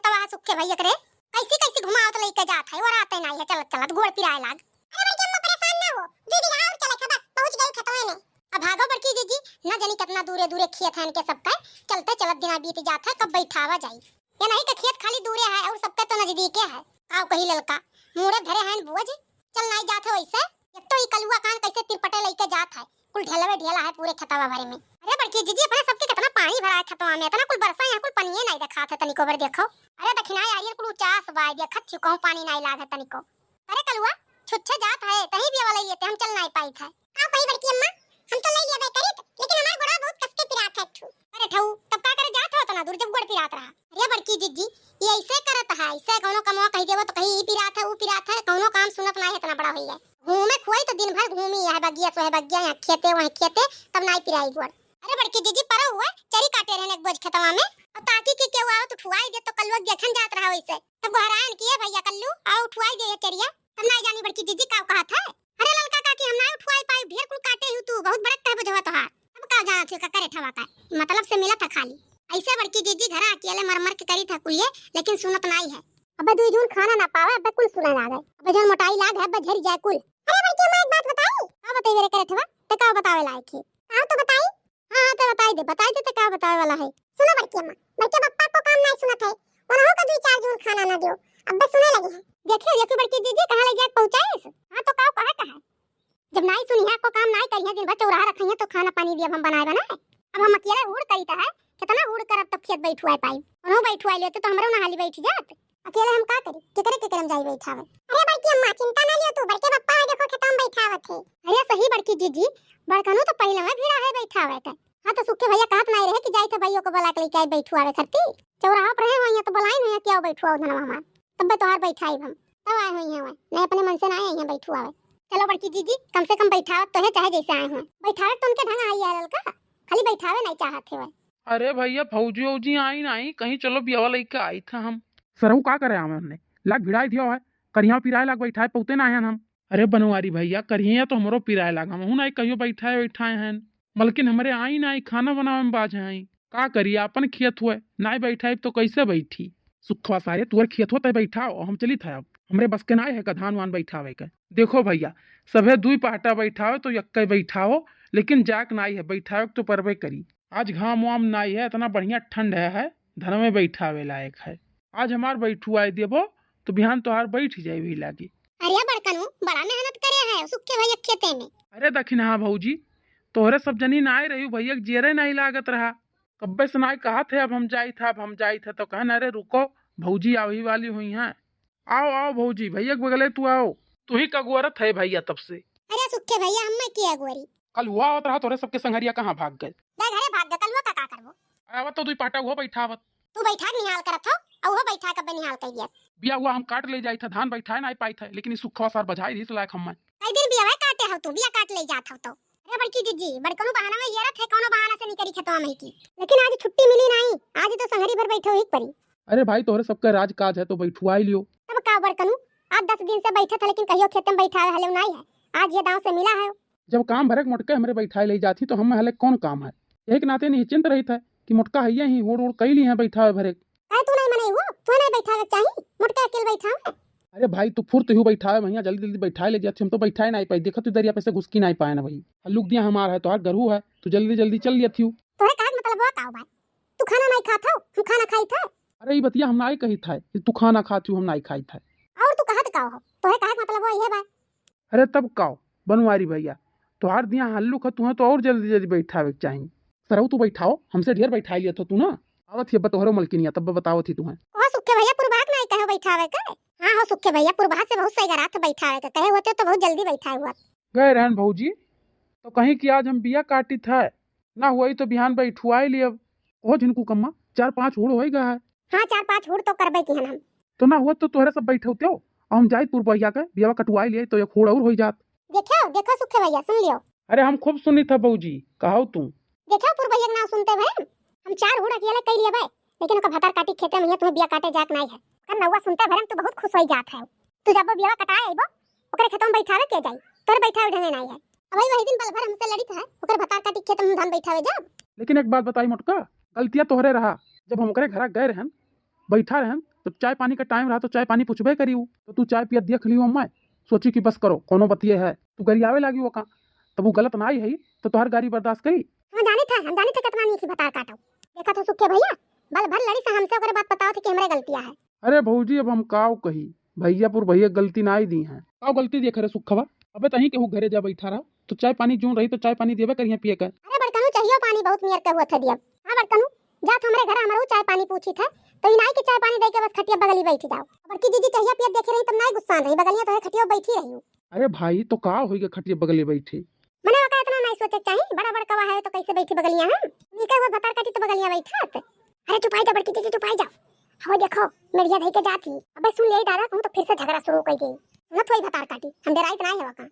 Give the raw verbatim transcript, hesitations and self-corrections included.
तो वहाँ सुखे भैया करे कैसी कैसी घुमावत लइके जात है, और आते नहीं है, चलत चलत गोड़ पिराए लाग। अरे बड़की अम्मा परेशान ना हो, दू बीघा और चलत है बस, पहुँच गई खेतवे में। अब भागो बड़की जीजी, ना जानी कितना दूरे दूरे खेत है इनके सबका, चलते चलत दिना बीत जात है, कब बैठावा जाई। ये नहीं के खेत खाली दूरे है और सबके तो नजदीके है। आओ कही ललका, मूड़े धरे हैं बोझ, चल नाई जात है वैसे। एक तो ई कलुआ कान कैसे तिरपटे लइके जात है, कुल ढेलवे ढेला है पूरे खेतवा भरे में। अरे बड़की जीजी, अपने सबके कितना पानी भरा है खेतवा में, इतना कुल बरसा है, कुल पनिये नाई देखात है, तनिको बर देखो। अरे दखिनाई आइल कुल उचास बाय, देखत छिउ कहूँ पानी नाई लाग है तनिको। अरे कलुआ, छुच्छे जात है, तहीं बियावा लइ लेते, हम चल नाई पाइत है। का कही बड़की अम्मा, हम तो लइ लेबे करीत, लेकिन हमार गोड़वा बहुत कस के पिरात है ठू। अरे ठऊ, तब का करे जात हो इतना दूर जब गोड़ पिरात रहा? अरे बड़की जीजी, ये ऐसे करत है, ऐसे कौनो कमवा कही देबो तो कही ई पिरात है, ऊ पिरात है, कौनो काम सुनत ना है इतना बड़ा होइया। घूमे खुआई तो दिन भर घूमी, यह बगिया सोहे बगिया, यहाँ खेते वहीं खेते, तब नाई पिराई गोड़। अरे बड़की जीजी, परो हुए चरी काटे रहने एक बोझ खेतवा में, और ताकि के केहू आओ तो ठुआई दे तो कलुआ देखन जात रहा वैसे। तब गोहरायन किए भैया कल्लू, आओ उठवाई दे ये चरिया। तब नाई जानी बड़की जीजी का कहत है। अरे ललका काकी, हम नाई उठवाई पाई, ढेर कुल काटे हूँ तू, बहुत बड़क कह बुझवा तोहार। तब का जाना थी का करे ठवा का, मतलब से मिलत है खाली। ऐसे बड़की जीजी घरा अकेले मर मर के करी था कुलिये, लेकिन सुनत नाई है। अबे दुई जून खाना ना पावे, अबे कुल सुने लागे। अबे जौन मोटाई लाग है, अबे झरी जाए कुल। अरे बड़की अम्मा, एक बात बताई? का बताई मेरे करे ठवा? ते का बतावे लायक है? का तो बताई? हाँ, हाँ, ते बताई दे, बताई दे, ते का बतावे वाला है? सुनो बड़की अम्मा, बड़के पप्पा को काम नाई सुनत है, उन्हों को दुई चार जून खाना ना दियो, अबे सुने लगी है। देखियो, देखियो बड़की जीजी, कहाँ ले जाके पहुँचाइस? हाँ, तो का कहे कहे? जब नाई सुनिहा, को काम नाई करिहा, दिन भर चौराहा रखिहा, तो खाना पानी भी अब हम बनाए बनाए। अब हम अकेले हुड़ करीत है, कितना हुड़ करब तब खेत बैठुआए पाई? उन्हों बैठुआए लेते तो हमरो नहाली बैठ जात। अकेले हम का करी? केकरे केकरे हम जाई बैठावे? अरे बड़की अम्मा, चिंता ना लियो तू, बड़के पप्पा है देखो खेतवा में बैठावत है। अरे सही बड़की जीजी, बड़कनू तो पहिले में भिड़ा है बैठावे के। हाँ तो सुखे भैया कहत नाई रहे कि जाई तो भाइयों को बुला के लेके आई बैठुआवे खरती। चौराहा पर रहे होइया तो बुलाई नहीं कि आओ बैठुआओ धनवा हमार। तब तोहार बैठाई हम। तब आए होइया हुए। नहीं अपने मन से ना आए हैं बैठुआवे। चलो बड़की जीजी, कम से कम बैठावत तो है, चाहे जैसे आए हुए। बैठावे तो उनके ढंग आई है ललका, खाली बैठावे नहीं चाहत है हुए। अरे भैया, भौजी औजी आई नाई, कहीं चलो बियावा लइके आइत है हम। सरऊ का करे आवे हमने, लाग भिड़ाई दियो है, करिया पिराए लाग बैठाए पौते ना आयन हम। अरे बनवारी भैया, करिया तो हमरो पिराए लाग, हमहू नाई कहियो बैठाए बैठाए हैं, मलकिन हमरे आई नाई, खाना बनावे में बाझ आई। का करी, आपन खेत हुए, नाई बैठाई तो कैसे बैठी? सुखवा सारे, तुअर खेत हुए तय बैठाओ, हम चली था अब, हमरे बस के नाई है का धान वान बैठावे के। देखो भैया, सभे दुई पहटा बैठाओ तो यक्के बैठाओ, लेकिन जाक नाई है, बैठावे के तो परबे करी। आज घाम वाम नाई है, इतना बढ़िया ठंड है, है धनवे बैठावे लायक है। आज हमार बैठुआए देबो तो बिहान तोहार बैठ जाए भी लागी। अरे बड़कनू, बड़ा मेहनत करे है सुखे भैया खेते में। अरे दखिनहा भौजी, तोहरे सब जनी नाई रही, भैया के जेरे नाई लागत रहा। कब्बे से नाई कहत है, अब हम जाइत है, अब हम जाइत है, तो कहन, अरे रुको, भौजी आवही वाली हुई हैं। आओ, आओ भौजी, भैया के बगले तू आओ। तू ही का अगुआरत है भैया तब से। अरे सुखे भैया, हम मैं के अगुआरी? कल हुआ होत रहा, तोरे सबके संघरिया कहाँ भाग गए? जा घरे भाग गए, कल हुआ का, का करबो? आवत तो दुई पाटा उहो बैठावत। तू बैठा के निहाल करत हो, और उहो बैठा के बे निहाल कर दिया। बिया हुआ हम काट ले जाइत है, धान बैठाए ना पाइत है, लेकिन ई सुखवा सार बजाई रहीस लायक हम। कई दिन बिया काटे हो तू, बिया काट ले जात हो तो। अरे बड़की जीजी, बड़कनू बहाना में ये रथ है, कौनो बहाना से निकरी खेतवा में की। लेकिन आज छुट्टी मिली नहीं, आज तो संघरी भर बैठे हो एक परी। अरे भाई, तोहरे सबके राज काज है तो बैठुआई लियो। तब का बड़कनू, आज दस दिन से बैठे थे, लेकिन कहियो खेते में बैठावे हले नहीं है, आज ये दांव से मिला है। जब काम भरे के मोटके हमरे बैठाए ले जाती तो हम हले कौन काम है? यही के नाते निश्चिंत रही था कि मोटका हइये ही होड़ ओड़ कई ली है बैठावे भरे। काहे तू नहीं मनई हुआ? तू नहीं बैठावे के चाही, मोटका अकेल बैठावे। अरे भाई, तू फुर्त ही बैठावे भैया, जल्दी जल्दी बैठाए ले जाती, हम तो बैठाए नहीं पाई। देखा तू दरिया पे से घुसकी नहीं पाए ना भाई, हल्लुक दिया हमार है, तोहार गरू है, तू जल्दी जल्दी चल लिया थी। तोहरे कहे के मतलब हुआ का बा? तू खाना नहीं खात हो, हम खाना खाई थे। अरे ई बतिया हम नाई कही था कि तू खाना खात हो, हम नाई खाई था। और तू कहत का हो? तोहरे कहे के मतलब हुआ ये बा। अरे तब काओ बनवारी भैया, तोहार दिया हल्लुक है, तुहें तो और जल्दी जल्दी बैठावे के चाही। सरऊ तू बैठाओ, हमसे ढेर बैठाई लिया था तू ना। आवत ही अब तोहरो मलकिनिया, तब बतावत ही तुहें। ओ सुखे भैया, पुरबाक नाई कहे बैठावे के। हाँ हो सुखे भैया, पुरबाक से बहुत सही गरात बैठावे के, कहे होते तो बहुत जल्दी बैठाए हुआ। गए रहन भौजी, तो कहीं कि आज हम बिया काटी था, ना हुई तो बिहान बैठुआई लियब। ओहो झिनकू कम्मा, चार पाँच हुड़ होई गा है। हाँ, चार पाँच हुड़ तो करबे किहन हम। तो ना हुआ तो तोहरे सब बैठौते हो, और हम जाइत पुरबहिया के बियावा कटवाई लिए तो एक हुड़ और होई जात। देखो, देखो सुखे भैया, सुन लियो। अरे हम खूब सुनी था बऊजी, कहो तू। देखो पुरबहिया के नाम सुनते भरे हम चार हुड़ अकेले कई लेबे, लेकिन ओकर भतार काटी खेते में है, तुम्हें बिया काटे जाक नाई है। कर नौवा सुनते भरे हम तू बहुत खुश होई जात है। तू जब बियावा कटाए अइबो, ओकरे खेतवा में बैठावे के जाई, तोरे बैठावे ढंगे नाई है। अब वही दिन पल भर हमसे लड़ित है, ओकर भतार काटी खेत में धान बैठावे जाब। लेकिन एक बात बताई मोटका, गलतिया तोहरे रहा, जब हम ओकरे घरा गए रहन, बैठा रहन, जब चाय पानी का टाइम रहा तो चाय पानी पूछबे करी उ। तो तू चाय पियत देख लियो, मैं सोची कि बस करो, कोनो बतिये है, तू गरियावे लागी ओका। तब उ गलत नाई है तो तोहर गारी बर्दाश्त करी? हम जानी था, हम जानी था कितना नीक ही भतार काटो। देखा तो सुखे भैया, बल भर लड़ी से हमसे ओकरे बात बताओ थे कि हमरे गलतिया है। अरे भौजी, अब हम काव कही, भैया पुर भैया गलती नाई दी हैं। काव गलती देख रे सुखवा? अबे तहीं केहू घरे जा बैठा रहा तो चाय पानी जून रही तो चाय पानी देबे करिहे पिए के। अरे बड़कनू, चाहियो पानी बहुत मियर के हुआ था दियब। हाँ बड़कनू, जा तो हमरे घर हमरो चाय पानी पूछी था तो इनाई के चाय पानी दे के बस खटिया बगली बैठ जाओ। बड़की जीजी चाहियो पियत देखे रही तब नाई गुस्सान रही, बगलिया तो है खटिया बैठी रही। अरे भाई, तो का होई गे खटिया बगली बैठी? मने ओका इतना नाई सोचे के चाही, बड़ा बड़का है तो कैसे बैठी बगलिया हम? नीके हुआ भतार काटी तो बगलिया बैठत। अरे चुपाई जा बड़की जीजी, चुपाई जा। हो देखो, मेरिया धई के जात ही। अबे सुन ले दादा, कहूँ तो फिर से झगड़ा शुरू कर गई। सुनत होई भतार काटी, हम डराइत नाई है ओका।